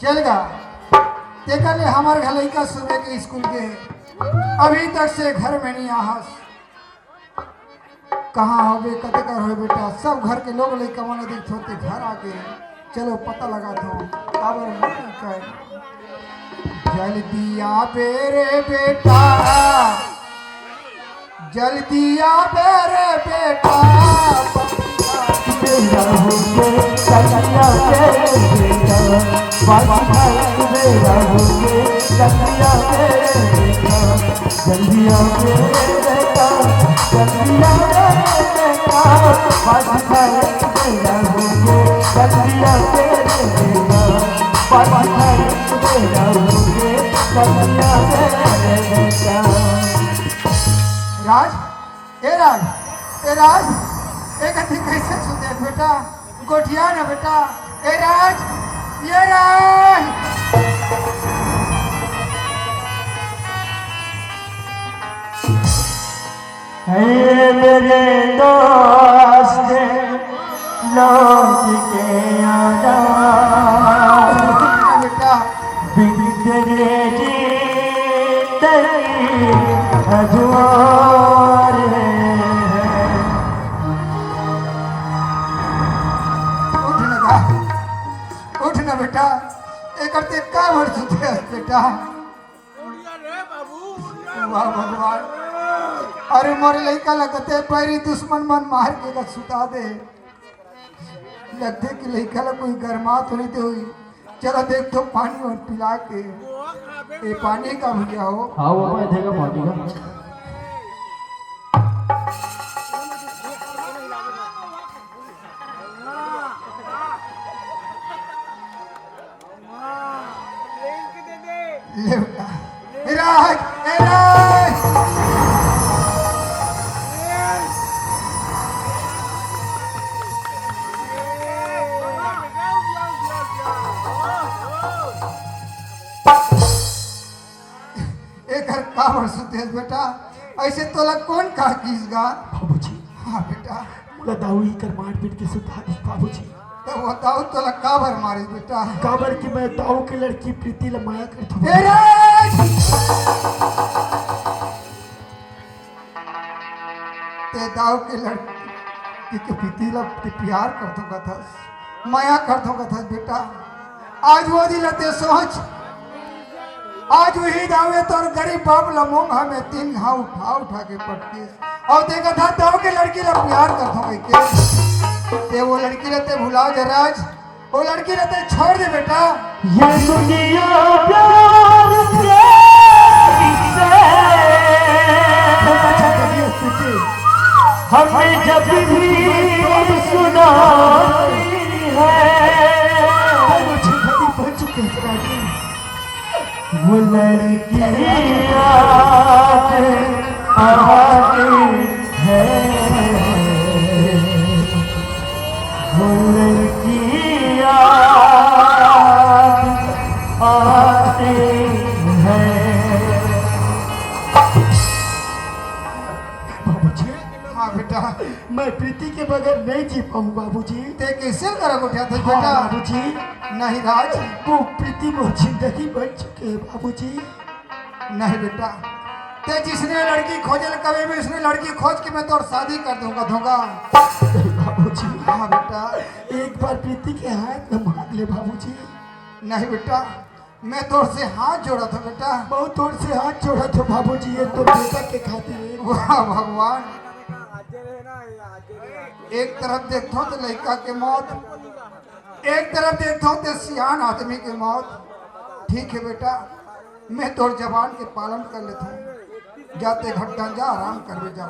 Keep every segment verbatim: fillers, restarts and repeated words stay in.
चल गा। तेकर ले हमर घर लइका सुबह के स्कूल गे, अभी तक से घर में नहीं आहस। कहाँ होबे, कते कर होबे बेटा? सब घर के लोग लइका मन देखथो ते घर आके, चलो पता लगाथो, काबर मन कर। जल्दी आबे रे बेटा, जल्दी आबे रे बेटा। बेरा होगे कलिया के बेटा, बाजी भाई बेरा होगे कलिया के बेटा। जल्दी आबे रे बेटा, जल्दी आबे रे बेटा, बाजी भाई बेरा होगे कलिया के बेटा, बाजी भाई बेरा होगे कलिया के बेटा। राज, ए राज, ए राज, ए कथी कैसे सुते बेटा? गोठिया ना बेटा। ए राज, ये राज। हे मेरे दोस्त, लौट के आना। बेटा। बिन तेरे जिंदगी अधूरी है। उठ ना बा, उठ ना बेटा, एकर ते काबर सुते हस बेटा? उठ जा रे बाबू, उठ जा। वाह भगवान, अरे मोर लइका लगते पैरी दुश्मन मन मार के गा सुता दे। लगथे कि लइका ला कोई गरमा तो नहीं दे हुई। चला देख तो पानी और पिला के। ए, पानी का भैया हो? हाँ, वो मैं देगा पानी का। ले बेटा। ए राज, ए राज। एकर काबर सुतेस बेटा? ऐसे तोला कौन का किस गा? बाबूजी। हाँ बेटा। मोला दाऊ ही कर मारपीट के सुता दिस बाबूजी। तो वो दाऊ तोला काबर मारिस बेटा? काबर कि मैं दाऊ के लड़की प्रीति ला माया करथों। ए रे! ते दाऊ के लड़की के प्रीति ला ते प्यार करथों कथस, माया करथों कथस बेटा। आज वो दिन ते सोच, आज वही दाऊ ए तोर गरीब बाप ला मोंघा में तीन घाव उठा उठा के पटकिस। अउ ते कथस दाऊ के लड़की ला प्यार करथों कहिके। ते वो लड़की ला ते भुला जा राज, वो लड़की ला ते छोड़ दे बेटा। ये दुनिया प्यार प्यार से हमें जब भी सुनाती है। वो लड़की याद आती है, वो लड़की याद आती है। बाबूजी। हाँ बेटा। मैं प्रीति के बगैर नहीं जी पाऊँ बाबूजी। ते कैसे करा गोठिया थे हाँ, बेटा? बाबूजी। नहीं राज। वो प्रीति वो जिंदगी बन चुके हैं बाबूजी। नहीं बेटा, ते जिसने लड़की खोजे ल कभी भी उसने लड़की खोज के मैं तोर शादी कर दूंगा, दूंगा। बाबूजी। हाँ बेटा। एक बार प्रीति के हाथ में मांग ले बाबूजी। नहीं बेटा, मैं तोर से हाथ जोड़ा था बेटा। बहुत तोर से हाथ जोड़ा था बाबूजी, ये तो बेटा के खातिर है। वाह भगवान। एक तरफ देखो तो लड़का के मौत, एक तरफ देखो तो सियान आदमी के मौत। ठीक है बेटा, मैं तोर जबान के पालन कर लेता हूँ। जाते घर जा, आराम करबे जा।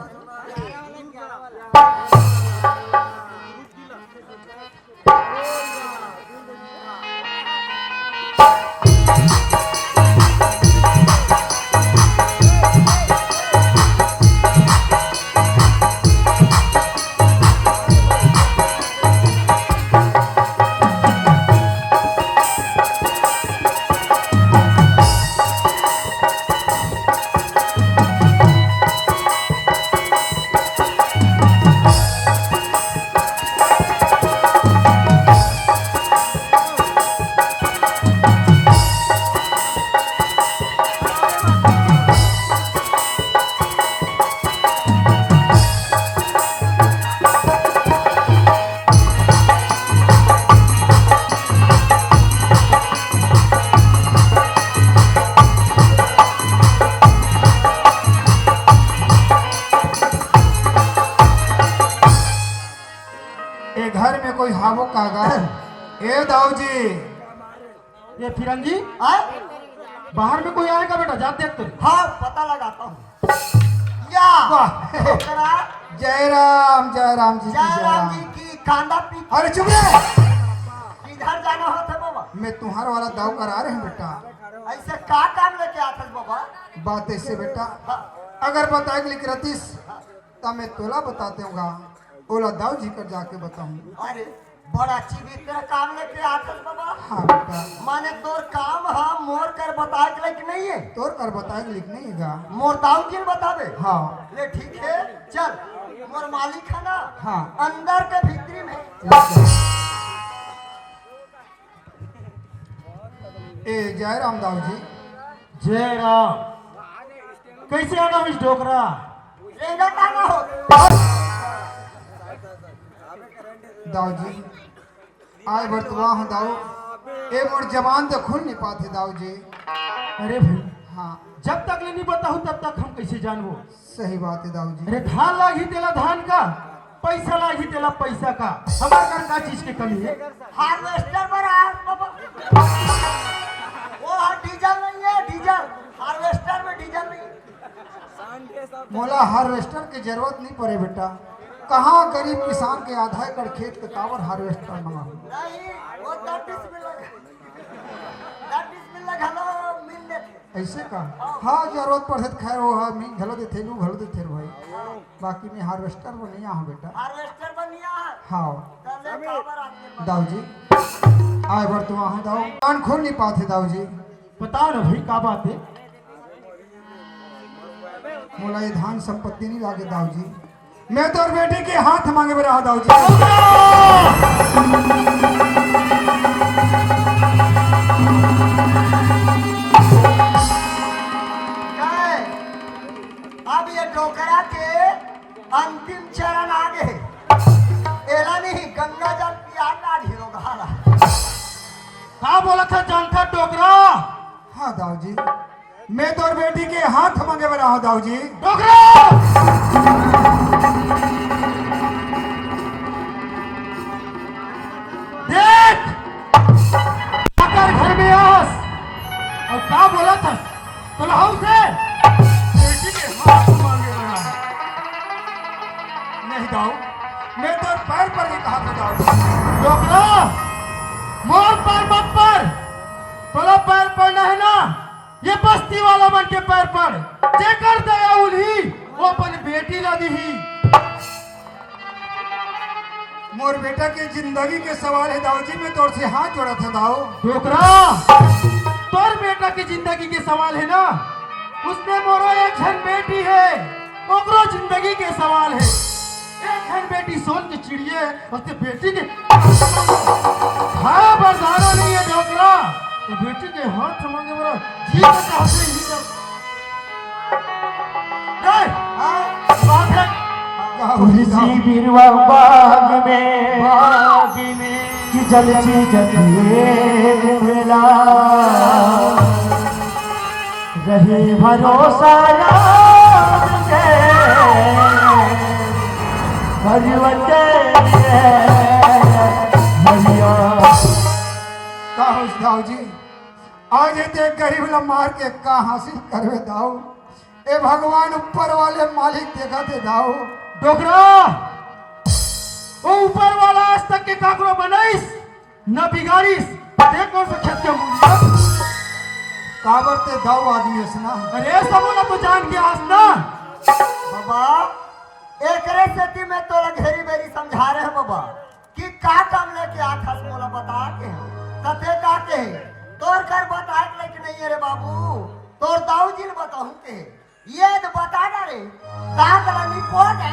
ए घर में कोई हावो का गा? ए दाऊ जी। ये फिरंगी, आय? बाहर में कोई आएगा बेटा, जा देख तो। हाँ, पता लगाता हूँ। या, वाह। ओकरा जय राम, जय राम जी की जय जय राम राम। जी की कांदा पी। अरे चुप रे। किधर जाना होता बाबा? मैं तुम्हार वाला दाऊ करा रहे हूँ बेटा। ऐसे का काम लेके आथस बाबा? बात ऐसे बेटा, हाँ। अगर बताए के लिख रहतीस, हाँ। त मैं तोला बताते हूँ गा, ओला दाऊ जी कर जाके बताऊँ। अरे, बड़ा चिवित्र काम लेके आथस बाबा। हाँ बेटा। माने तोर काम हा मोर कर बताए के लायक नहीं है? तोर कर बताए के लायक नहीं है गा। मोर दाऊ जी ल बताबे? हाँ। ले ठीक है, चल, मोर मालिक है ना, हाँ। अंदर के भीतरी में। ले चल। ए, जय राम दाऊ जी। जय राम। कैसे आना हो इस डोकरा? रेंगत आना हो। दाऊ जी, आए बर तो आए हँव दाऊ। ए मोर जबान तो खुल नहीं पाथे दाऊ जी। अरे भाई, हाँ। जब तक ले नहीं बताहूँ तब तक हम कैसे जानबो? सही बात है दाऊ जी। अरे धान लागही तेला धान का, पैसा लागही तेला पैसा का, हमर कर का चीज के कमी है? हार्वेस्टर बर आस बाबा। वो हा डीजल नहीं है, डीजल। हार्वेस्टर में डीजल नहीं। मोला हार्वेस्टर के जरूरत नहीं पड़े बेटा। कहाँ गरीब किसान के आधा एकड़ खेत के काबर हार्वेस्टर मंगाहूँ? नहीं, वो दस बीस मिल लगा। दस बीस मिल लगा लो, मिल लेते। ऐसे का? हाँ, जरूरत पड़थे त खैर वो हा, मींज घलो देथे, लू घलो देथे रे भाई। बाकी मैं हार्वेस्टर बर नहीं आए हँव बेटा। हार्वेस्टर बर नहीं आए? हाँ। त ले काबर आदमी बन- दाऊ जी, आए बर तो आए हँव दाऊ। कान खोल नहीं पाथे दाऊ जी। बताओ ना भाई, का बात है? मोला ये धान संपत्ति नहीं लागे दाऊ जी। मैं तोर बेटी के हाथ मांगे बर आए हँव दाऊ जी। काय? अब ये डोकरा के अंतिम चरण आ गे हे। एला नहीं, गंगा जल पिया ना ढीरो घाला। का बोलत हस जानथस डोकरा? हाँ दाऊ जी, मैं तोर बेटी के हाथ मांगे बर आए हँव दाऊ जी। डोकरा! देख! आकर घर में आस अउ का बोलत हस? तोला हौस हे? बेटी के हाथ मांगे बर आए हँव। नहीं दाऊ, मैं तोर पैर पर नहीं कहा था दाऊ। डोकरा, मोर पैर मत पर। तोला पैर पड़ना हे ना, ये बस्ती वाला मन के पैर पड़। जेकर दया उलही, वो अपन बेटी ला दिही। मोर बेटा के जिंदगी के सवाल हे दाऊ जी, मैं तोर से हाथ जोड़त हँव दाऊ। डोकरा, तोर बेटा के जिंदगी के सवाल हे ना, उसने मोरो एक झन बेटी हे, ओकरो जिंदगी के सवाल हे। एक झन बेटी सोन के चिड़िया हे, उसने बेटी के हाँ बरदाना नहीं हे डोकरा, तो बेटी के हाथ मांगे बर जी तो चाहते ही नहीं। ए, हाँ, बात है। तुलसी बिरवा बाग में, बाग में, कि जल जी जतिए मिला। रहे भरोसा राम के, पर्वत भैया। का होइस दाऊ जी? आज ये ते गरीब ला मार के का हासिल करबे दाऊ? ए भगवान ऊपर वाले मालिक देखत हे दाऊ। डोकरा, वो ऊपर वाला आज तक के काकरो बनाइस, न बिगाड़िस, ते कोन सा खेत के मूली? काबर ते दाऊ आदमी हस ना। अरे सबो ला तो जान के आस ना। बाबा, एकरे सेती मैं तोला घेरी बेरी समझा रहे हँव बाबा। कि का काम लेके आथस मोला बता के? त ते का कहे? तोर कर बताए के लायक नहीं हे रे बाबू, तोर दाऊ जी ल बताहूँ कहे। ये तो बता ना रे, दांत ला निपोर दे।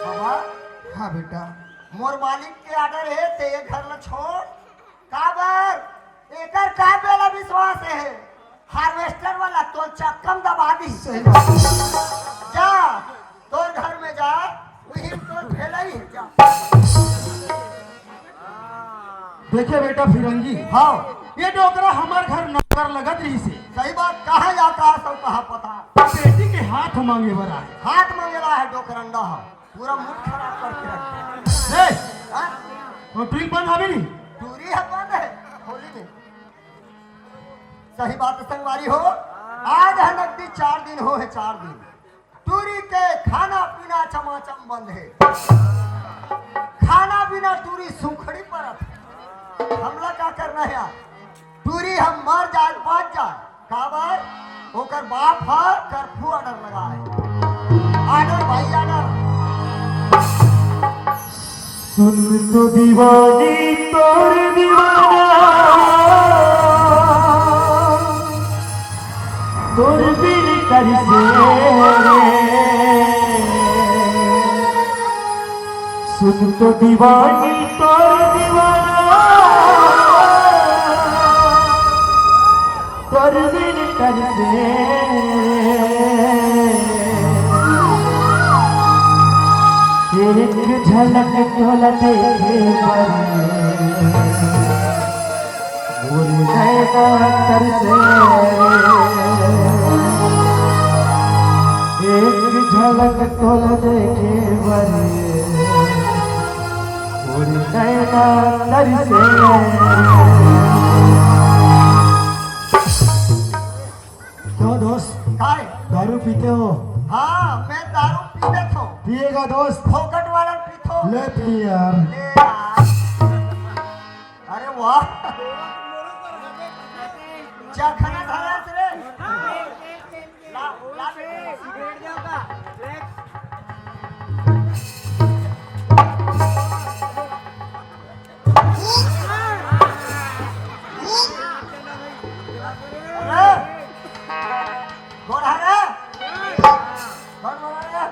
बाबा, हाँ बेटा। मोर मालिक के order हे, ते ये घर ला छोड़। काबर? एकर का बेला विश्वास हे? हार्वेस्टर वाला तोर चक्का म दबा दी। सही बात। जा, तोर घर में जा, वही तो झेला ही जा। देखे बेटा फिरंगी, हाँ। ये डोकरा हमार घर नौकर लगत रहिसे। सही बात, कहाँ जा, कहाँ सब, कहाँ पता। बेटी के हाथ मांगे बर आए। हाथ मांगे ला है डोकरंडा है, पूरा मूड खराब करके रख दे। ए, हाँ? वो टूरी बंद हवे नी? टूरी है बंद है, होली में। सही बात है संगवारी हो, आज है नकदी चार दिन हो है, चार दिन। टूरी के खाना पीना चमाचम बंद है। खाना बिना टूरी सूखड़ी परत है। हमला का करना है यार? टूरी हम मर जाए, बाँच जाए, काबर ओकर बाप ह कर्फ्यू ऑर्डर लगा है। ऑर्डर भाई, ऑर्डर। सुन तो दीवानी तोर दीवाना, तोर बिन तरसे रे। सुन तो दीवानी तोर दीवाना, तोर बिन तरसे। एक झलक तोला देखे बर मोर नैना तरसे। एक झलक तोला देखे बर मोर नैना तरसे। क्यों दोस्त? काय? दारू पीते हो? हाँ, मैं दारू पी लेथों। पिएगा दोस्त? फोकट वाला पीथों। ले पी यार। ले यार। अरे वाह। चखना धरा रे। ला, ला बेटा। अरे, गोड़ हरा। गोड़ हरा।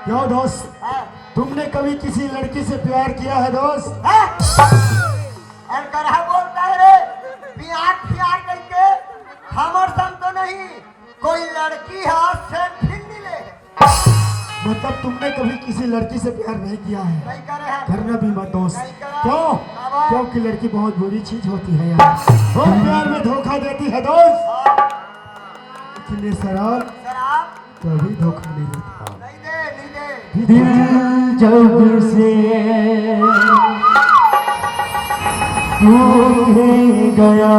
क्यों दोस्त, हाँ। तुमने कभी किसी लड़की से प्यार किया है दोस्त? हाँ? अरे करहा बोलता है रे, प्यार प्यार करके हमर संग तो नहीं, कोई लड़की हा सेल्फी नहीं ले। मतलब तुमने कभी किसी लड़की से प्यार नहीं किया है? नहीं करे है। करना भी मत दोस्त। नहीं करा। क्यों? बाबा। क्योंकि लड़की बहुत बुरी चीज होती है यार। वो प्यार में धोखा देती है दोस्त। हाँ। इसलिए शराब शराब कभी धोखा नहीं देता। नहीं दे, नहीं दे। दिल जब से टूट ही गया,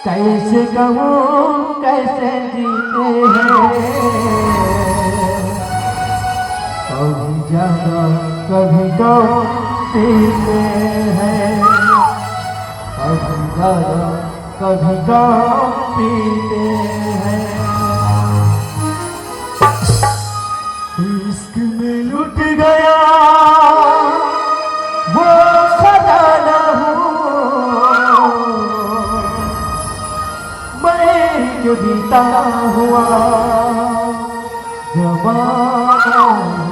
कैसे कहूँ कैसे जीते हैं, कभी ज्यादा कभी कम पीते हैं, कभी ज्यादा कभी कम पीते हैं। इश्क में लुट गया वो खजाना हूँ, मैं जो बीता हुआ जमाना हूँ।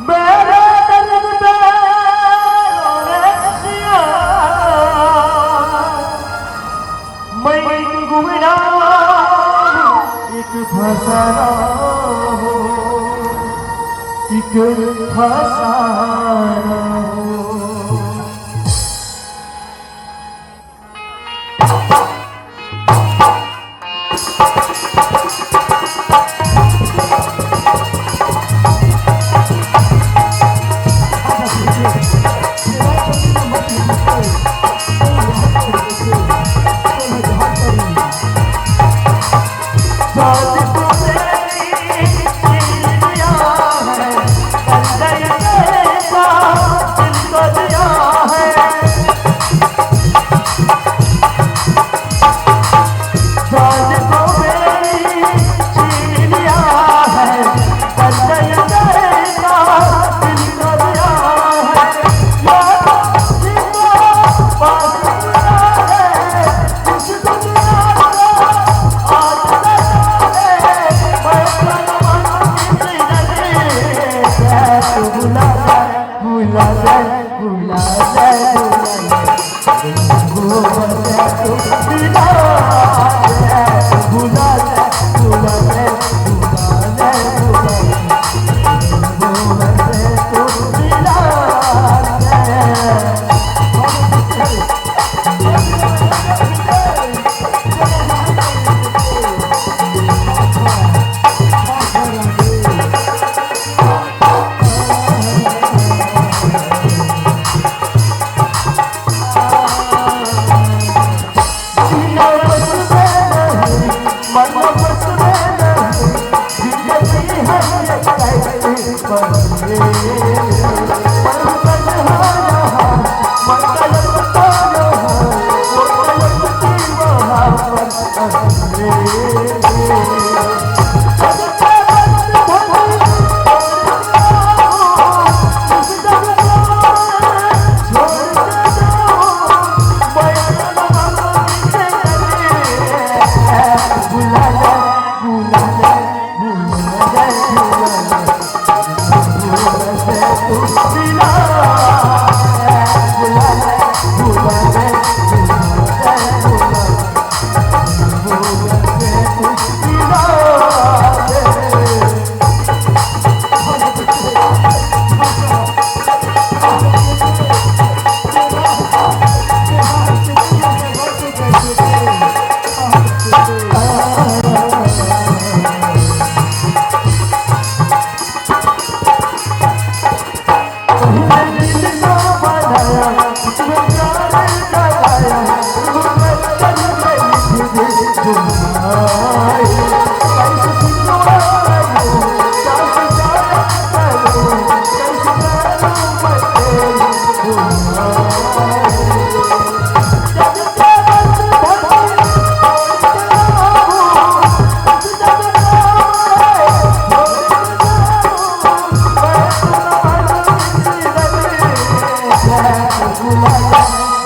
मेरे दर्द पे रो रे सखिया, मैं एक गुमनाम हूँ, एक फसाना हूँ, एक फसाना हूँ।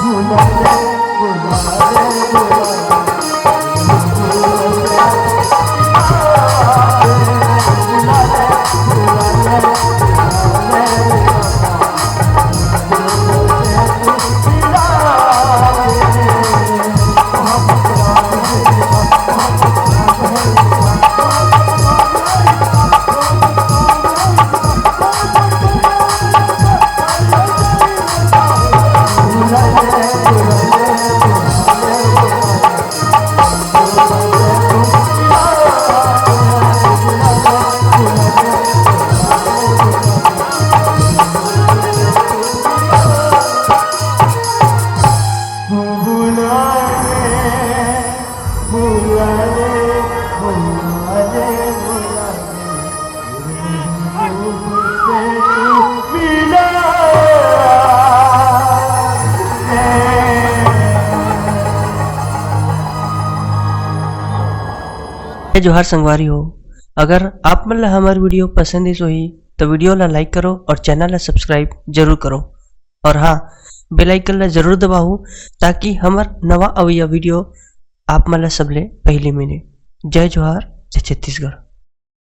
जय जोहार संगवारी हो। अगर आप मन ला हमर वीडियो पसंद आइस होही, तो वीडियो ला लाइक करो और चैनल ला सब्सक्राइब जरूर करो। और हाँ, बेल आइकन ला जरूर दबाओ, ताकि हमर नवा अवइया वीडियो आप मन ला सबले पहले मिले। जय जोहार, जय छत्तीसगढ़।